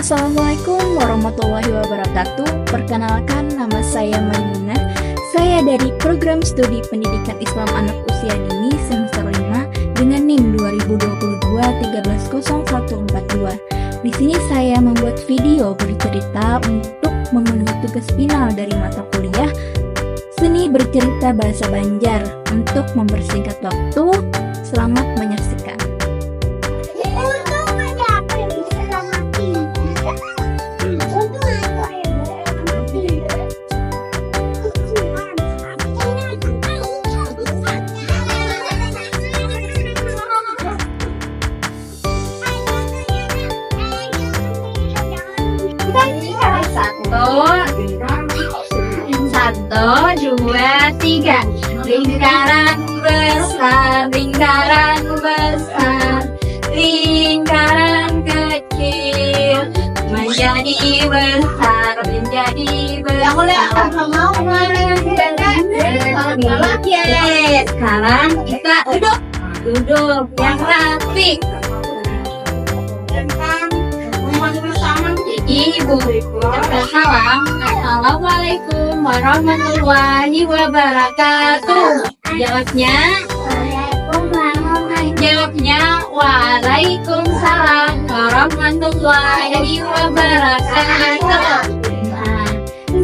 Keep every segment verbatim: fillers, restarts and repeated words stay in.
Assalamualaikum warahmatullahi wabarakatuh. Perkenalkan, nama saya Maimunah. Saya dari Program Studi Pendidikan Islam Anak Usia Dini semester lima dengan nim dua ribu dua puluh dua tiga belas kosong satu empat dua. Di sini saya membuat video bercerita untuk memenuhi tugas final dari mata kuliah Seni Bercerita Bahasa Banjar. Untuk mempersingkat waktu, selamat menyaksikan. Satu, satu, dua, tiga. Lingkaran besar, lingkaran besar, lingkaran kecil menjadi besar, menjadi besar. Oke, sekarang kita duduk, duduk yang rapi. Ibu, salam. Assalamualaikum warahmatullahi wabarakatuh. Jawabnya? Jawabnya, waalaikumsalam warahmatullahi wabarakatuh. Nah,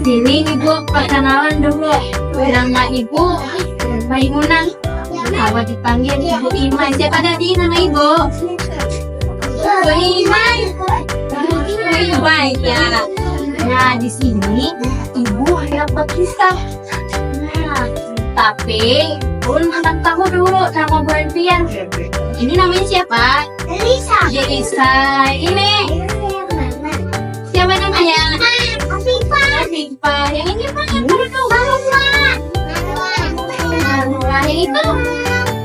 sini ibu perkenalan dulu. Nama ibu Maimunah. Kalau dipanggil Ibu Iman. Siapa tadi nama ibu? Ibu Iman. Ibu Iman, ya. Nah, di sini ibu hendak berkisah. Nah, tapi ulun handak tahu dulu nama buhan pian. Ini namanya siapa? Elisa. Elisa. Ini. Ini yang mana? Siapa namanya? Asifah. Asifah. Yang ini apa? Yang mana tuh? Marwa. Marwa. Yang itu?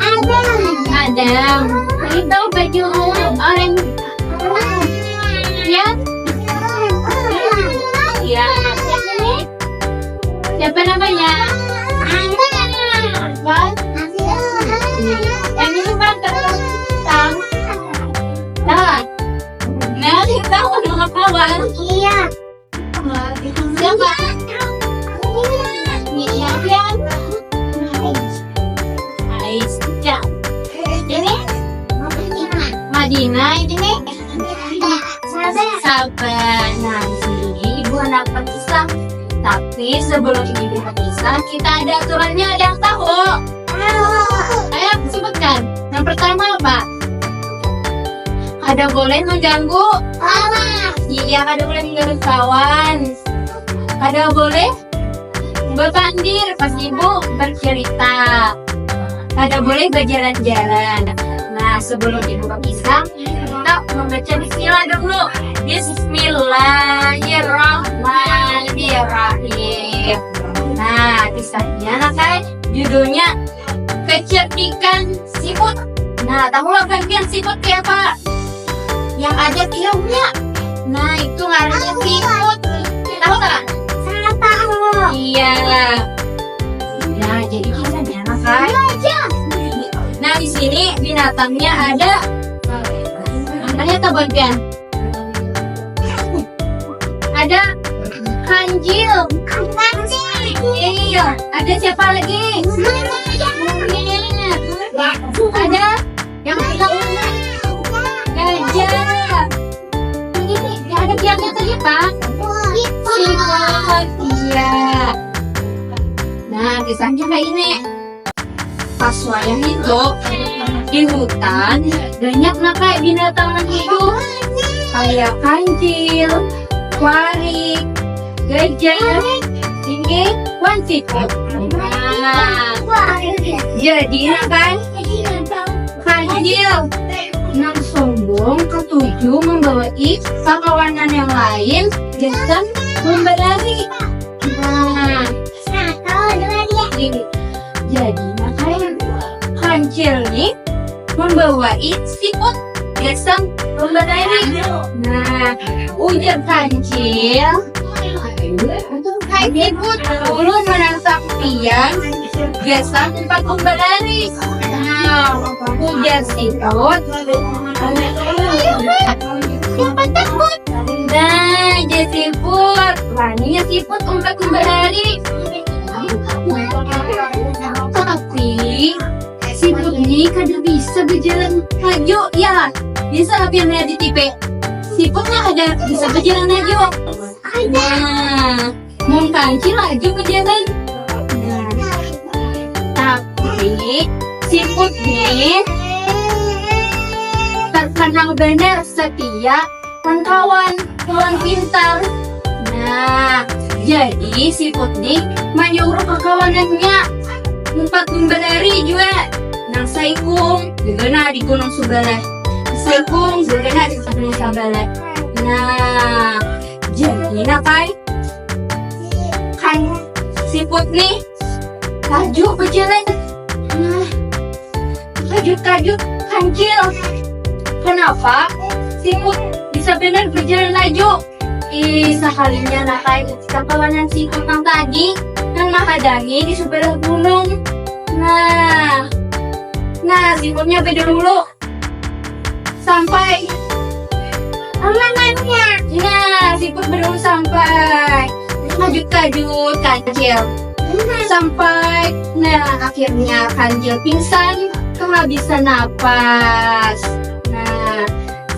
Adam. Adam. Yang itu baju orange. Ya? Ya. Yang ini? Siapa namanya? Apa? Yang ini, Bang, terus. Nah, kita udah kawan. Iya. Siapa? Iya, Pian. Aisyah. Ini? Madinah, ini? Sabar. Nah, di sini ibu hendak berkisah. Tapi sebelum ibu berkisah, kita ada aturannya, ada yang tahu? Ayo, sebutkan. Yang pertama apa? Kada boleh mengganggu kawan. Iya, kada boleh mengganggu kawan. Kada boleh bapandir pas ibu bercerita. Kada boleh bajalan-jalan. Nah, sebelum ibu berkisah, kita membaca bismillah dulu. Bismillahirrahmanirrahim. Nah, kisahnya, nah, kan judulnya Kecerdikan Siput. Nah, tahu lah kan pian siput kayak apa? Yang ada tiungnya. Nah, itu ngarannya siput. Tahu tak? Saya tahu. Iya. Nah, jadi kisahnya, nah, kan. Iya, iya. Nah, di sini binatangnya ada. Namanya tahu kan pian? Ada kancil. Kancil. Iya. Ada siapa lagi? Monyet. Ada yang kita gajah. Ini ada biangnya tadi apa? Siput. Iya. Nah, kisahnya kayak ini. Pas wayah itu, di hutan banyak nang kaya binatang nang hidup, kaya kancil, warik, gajah, singgih, wan siput. Nah, jadi nah kan, kancil nang sombong katuju membawai kakawanan yang lain gasan memberari. Nah, satu, dua, tiga. Jadi, nah, kan kancil nih membawai siput gasan memberari. Nah, ujar kancil, "Hai siput, ulun menangkap pian gasan umpat memberari." Nah, ujar siput, "Siapa takut?" Nah, Tanya siput umpat umpat hari. Tapi siput ni kada bisa berjalan laju, ya. Bisa apa yang lihat di T V? Siputnya ada bisa berjalan laju. Nah, mun kancil laju berjalan. Nah, tapi siput ni terkenal benar setia kawan, kawan pintar. Nah, jadi siput ni manyuruh kakawanannya umpat memberari jua. Nang saikung juga nah di gunung subalah, saikung juga nah di gunung sabalah. Nah, jadi nah kai, kan siput ni laju berjalan. Nah, kajut-kajut kancil. Kenapa siput bisa benar berjalan laju? Ih, sekalinya nah kai kakawanan siput nang tadi nang mahadangi di sebelah gunung. Nah, nah siputnya beda dulu sampai amanannya. Nah, siput beda dulu sampai kajut-kajut kancil sampai, nah, akhirnya kancil pingsan kehabisan napas. Nah,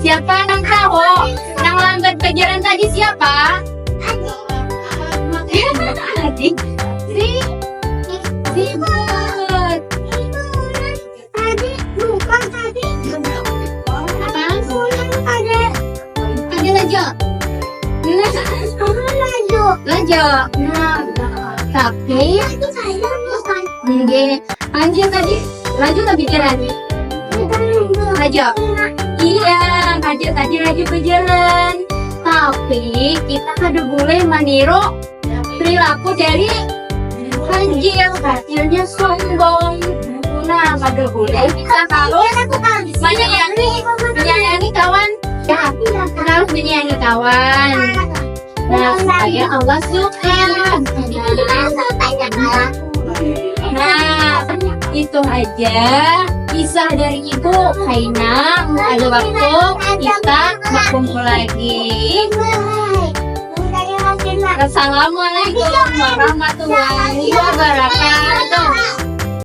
siapa nang tahu? Nang lambat berjalan tadi siapa? Adik. Si siput. Tadi bukan tadi. Apaan? Ada. Ada laju. Nah, laju. Laju. Nah, tapi nggih, kancil tadi laju tapi jalan. Laju. Iya, kancil tadi laju berjalan. Tapi kita kada boleh meniru perilaku dari kancil. Kancilnya sombong. Nah, kada boleh kita harus menyayangi, menyayangi kawan. Ya, kita harus menyayangi kawan. Nah, supaya Allah suka. Nah, itu aja kisah dari ibu. Kaina, ada waktu kita berkumpul lagi. Assalamualaikum warahmatullahi wabarakatuh.